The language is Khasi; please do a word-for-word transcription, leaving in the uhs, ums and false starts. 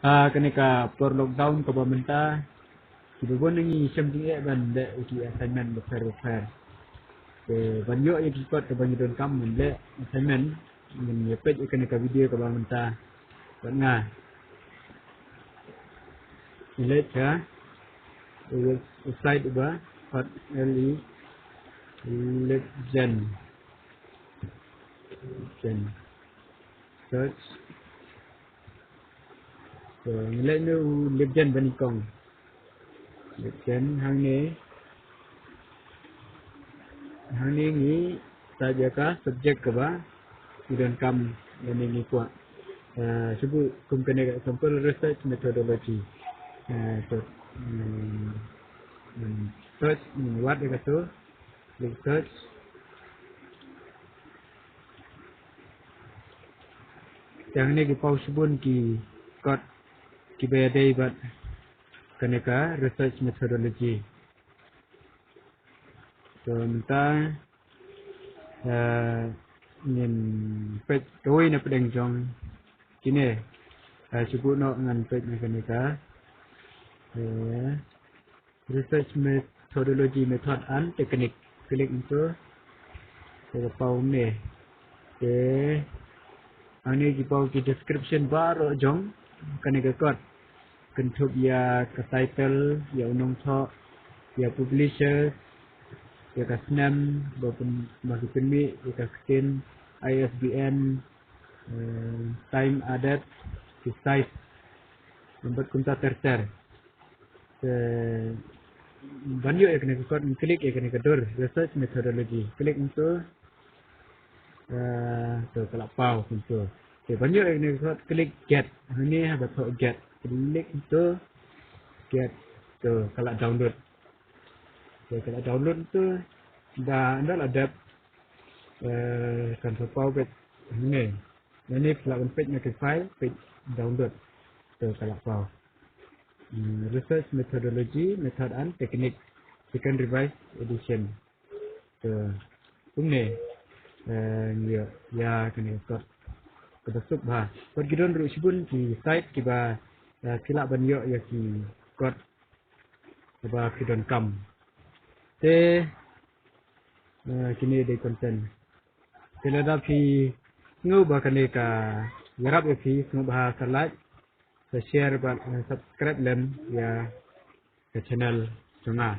Ah, kane ka por lockdown kaba mynta, kiba bun na ngi shem jingeh ban leh ki assignment bapher bapher. Te ban ïoh ïa ki kot kaba ngi donkam ban leh assignment, ngin ïa peit ïa kane ka video kaba mynta bad nga. Leit ha website uba hot, L E, LibGen. Gen. Search. So, ngi leit na u LibGen ba nyngkong. LibGen hangne. Hangne ngi type ïa ka subject kaba ngi donkam lane ngi kwah. Ah, shu buh kum kane ka example, research methodology. Ah, so, hmm, hmm, search, hmm, wad ïa kato. Click search. Te hangne ki paw shibun ki kot kiba ïadei bad kane ka research methodology. So mynta, eh, ngin peit kawei na pdeng jong kine. Eh, shu buh noh ngan peit na kane ka, eh, research methodology, method and technique. Click into. Te ka paw ne. Te hangne ki paw ki description baroh jong kane ka kot. Kynthup ïa ka title, ïa u nongthoh, ïa publisher, ïa ka snem ba pyn-, ba ki pynmih, ïa ka ktien, I S B N, eh, time added, ki size, bad kumta ter ter. Te ban ïoh ïa kane ka kot, click ïa kane ka dur, research methodology. Click into. Eh, to ka la paw kumto. Te ban ïoh ïa kane ka kot, click get. Hangne haba thoh get. Click into get. To ka la download. Te ka la download to. Da, da la dep. Eh, kan sa paw peit hangne. Lane phi lah ban peit na ki file, peit download. To ka la paw. Hmm, research methodology, method and technique, second revised edition. To kumne, eh, ïa, ïa kane ka kot kaba suk bha. Bad ki don ruh shibun ki site kiba, eh, phi lah ban ïoh ïa ki kot kaba phi donkam. Te, eh, kine dei content. Te lada phi sngew ba kane ka ïarap ïa phi, sngewbha sa like, sa share bad, eh, subscribe lem ïa ka channel jong nga.